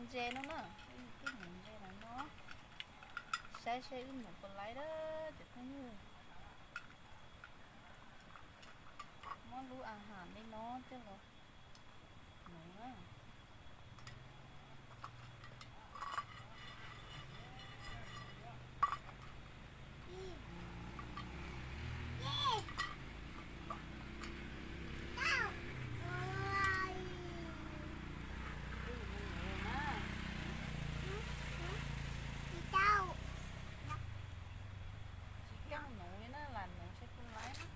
Ntses no na, wb twb mus ntses lawm no. Saib seb wb mus puas laib dab cov phooj ywg. Muab lub a has li no coj los nuv na. Tsis keej nuv li na, lam nuv seb puas laib na.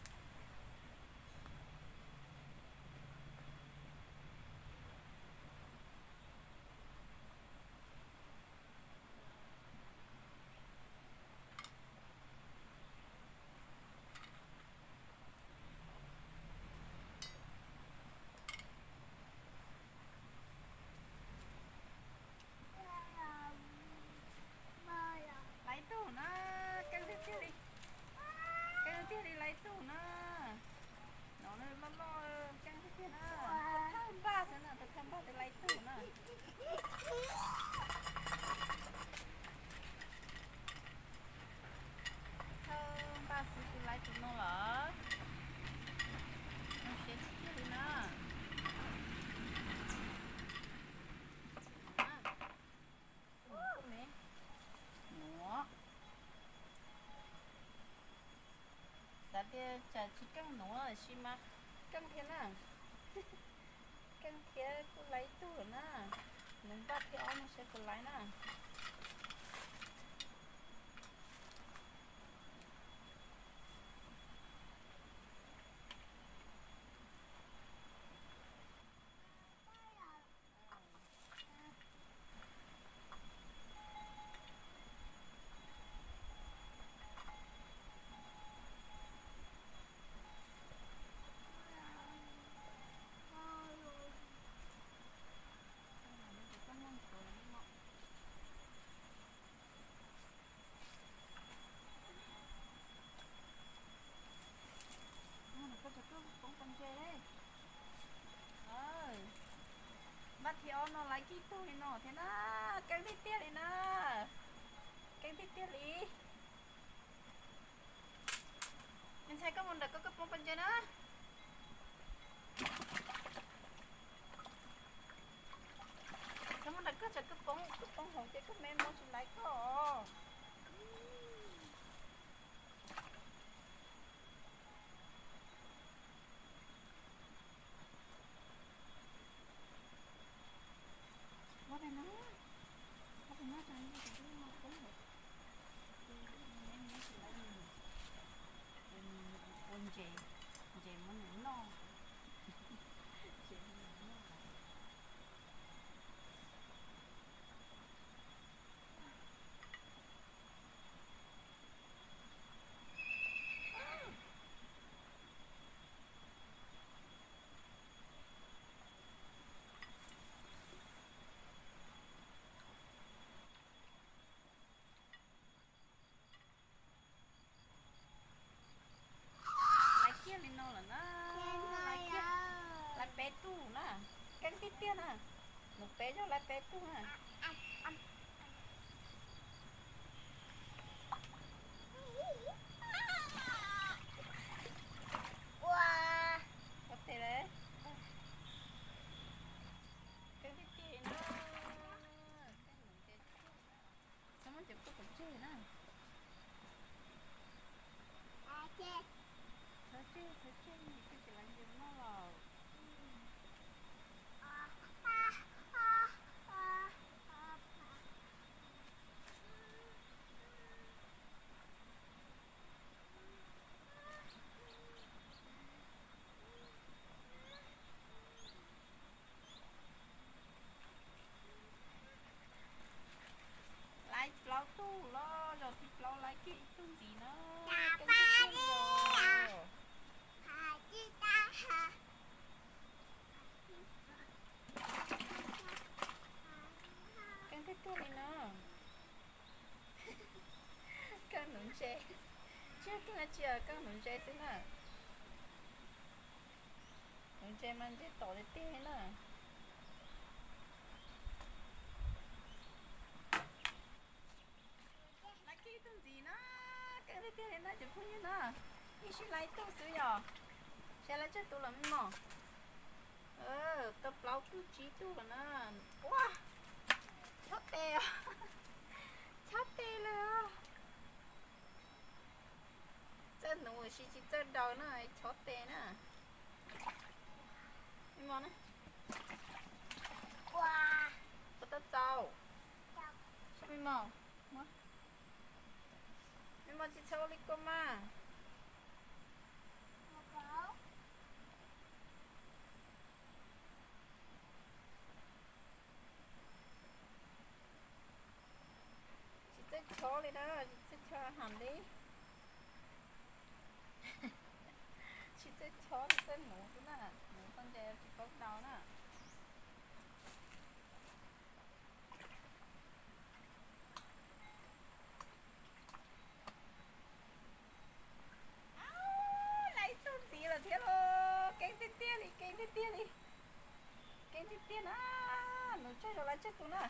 Laib tug na, keej tiag tiag li. Keej tiag li, laib tug na. No loj loj, keej tiag tiag na. Thawj npaj xwb na, thawj npaj twb laib tug na. Thawj npaj xwb twb laib tus no lawm. Zoo siab tiag tiag li na. Nuav. Xav tias tsam tsis keej nuav tab sis mas keej thiab na. Keej thiab, kuj laib tug lawm na. Nuv npaj thib ob no seb puas laib na. Npaj thib ob no laib kib tug li no thiab na, keej tiag tiag li na, keej tiag tiag li. Me ntxhais, koj mus nram koj koj poob pov ntses na. Koj mus nram koj tsam koj poob, koj poob hauv ces koj me mob tsis laib koj. Ua ntses, ntses muab nws noj. Laib kiag li no lawm na. Laib peb tug na. Keej tiag tiag na. Nuv peb zaug laib peb tug na. Ua tes, keej tiag tiag na. Txhob muab cov kua pov tseg na. Txhob tseg, txhob tseg, koj tsis laib ntses noj lawm. Laib plaub tug los, zaum thib plaub laib kiag ib tug ntxiv na. Keej tiag tiag li os. Keej tiag tiag li no. Koj nuv ntses, tsis yog keej dab tsi, koj nuv ntses xwb na. Nuv ntses mas ntses tom tiag tiag li na. Tiag li na cov phooj ywg na, yeej sib laib tug xwb yom. Saib lawv tsawg tus lawm me mos. Tau plaub tug tsib tug lawm na. Ua, chob tes, chob tes lawm. Txawj nuv sis tsis txawj daus na, chob tes na. Me mos na. Ua, ua tau txaus. Me mos, me mos tsis txhob ua li ko mas. Tsis txawj chob li na, tsis txawj chob heev li. Tsis txawj chob, tsis txawj nuv xwb na, nuv tau nce tsis paub daus na. Lawv ib tug ntxiv lawm thiab los, keej tiag tiag li, keej tiag tiag li. Keej tiag tiag na, nuv tsawg zaus lawv tsawg tus na.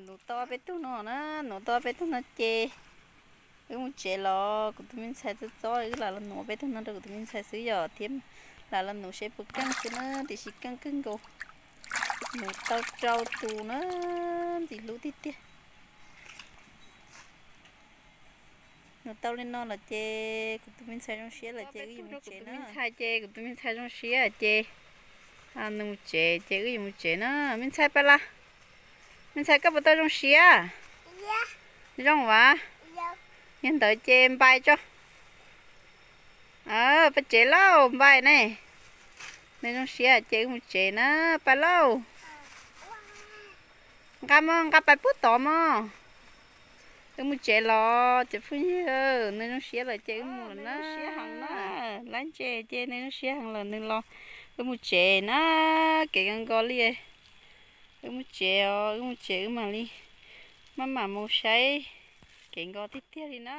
Nuv tau peb tug no na, nuv tau peb tug no ces wb mus tsev los. Kuv tus me ntxhais txob txob, wb lam los nuv peb tug no rau kuv tus me ntxhais xwb yom, thiab lam los nuv seb puas keej xwb na, tiam sis keej kawg nkaus. Nuv tau rau tus na, ntxim hlub tiag tiag. Nuv tau li no los ces kuv tus me ntxhais zoo siab lawm ces wb yuav mus tsev na. Ntxhais ces kuv tus me ntxhais zoo siab ces nws mus tsev ces wb yuav mus tsev na. Me ntxhais pab laj, me ntxhais koj puas tau zoo siab? Zoo vas. Yog ntawd ces npais tso. Pais tsev lauj, npais ne. Nws zoo siab ces wb mus tsev na, pais lauj. Nqa mog, nqa pais puag tod mog. Wb mus tsev los cov phooj ywg, nws zoo siab lawm ces wb mus lawm na. Lab ntses ces nws zoo siab heev lawm nws los, wb mus tsev na. Kev nkos nkos li, wb mus tsev os, wb mus tsev wb mam li maj mam mus saib kev nkos tiag tiag li na.